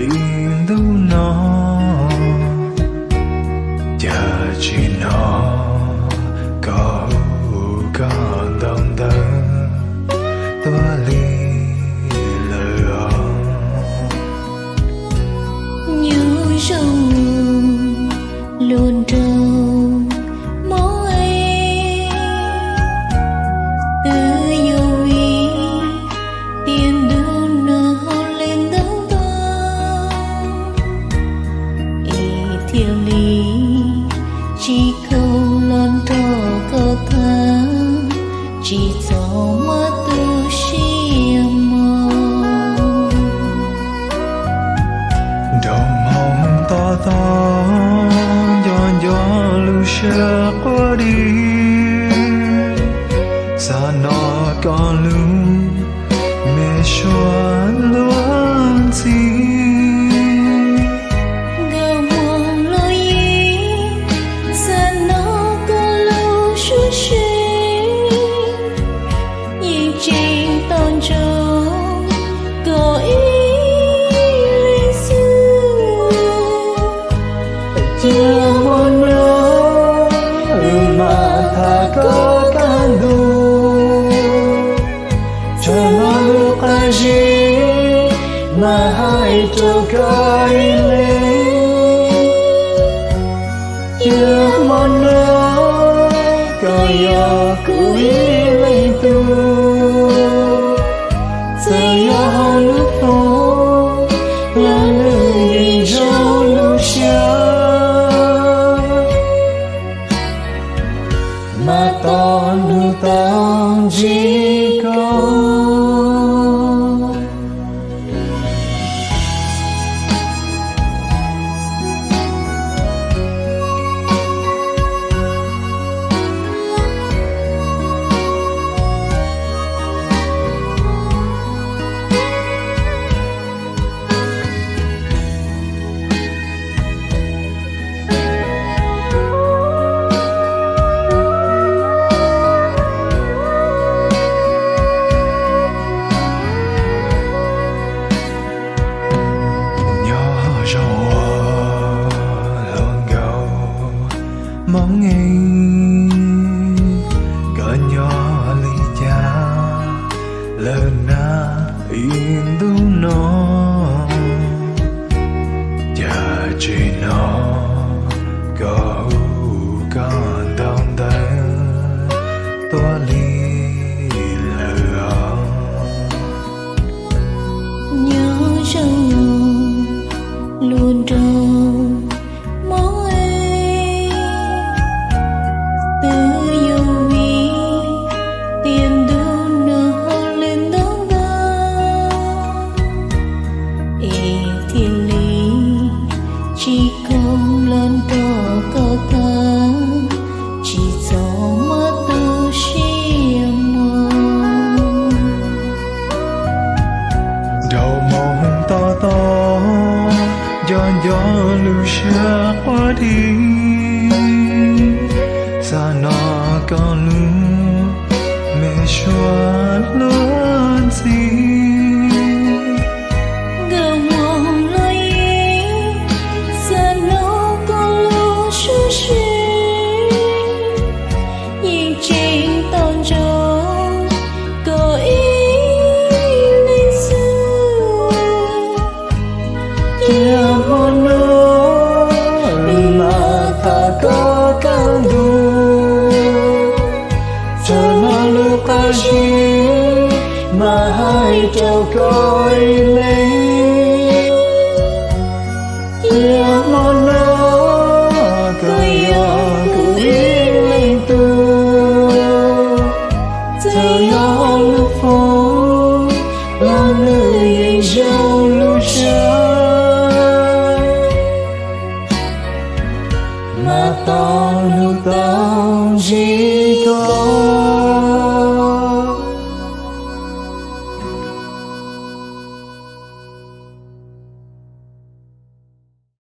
ib ntu no, cas tsis hnov koj hu koj ntaus ntawv tuaj li lawm os. Nyob zoo luag nraug Hmoob es, twb yog vim tias ntu no hauj lwm ntau ntau, es thiaj li tsis khoom los nrog koj tham, tsis txhob muab tu siab mog. Nraug Hmoob tos tos, nco nco lub siab quaj di, xav hnov koj lub me suab luag ntxhi. Nkauj Hmoob Looj Yim, xav hnov koj lub suab si, yeej tseem tos ntsoov koj ib leeg xwb. Cia hmo no wb mam tham koj kaj ntug, txog no lub qab zib mas hais rau koj ib leeg. Cia hmo no koj yog kuv ib leeg tug, txawm yog hauv lub foom los nws yeej zoo lub siab. Mas tos hnub tau ntsib koj. Nyob zoo ua hluas nkauj Hmoob es, koj nyob li cas lawm na ib ntu no, cas tsis hnov koj hu koj ntaus ntawv tuaj li lawm os. Nyob zoo luag nraug Hmoob es, twb yog vim tias ntu no hauj lwm ntau ntau, es thiaj li tsis khoom los nrog koj tham, tsis txhob muab tu siab mog. Nraug Hmoob tos tos, nco nco lub siab quaj di, xav hnov koj lub me suab luag ntxhi. Nkauj Hmoob Looj Yim, xav hnov koj lub suab si, yeej tseem tos ntsoov koj ib leeg xwb. Cia hmo no wb mam tham koj kaj ntug, txog no lub qab zib mas hais rau koj ib leeg. Cia hmo no koj yog kuv ib leeg tug, txawm yog hauv lub foom los nws yeej zoo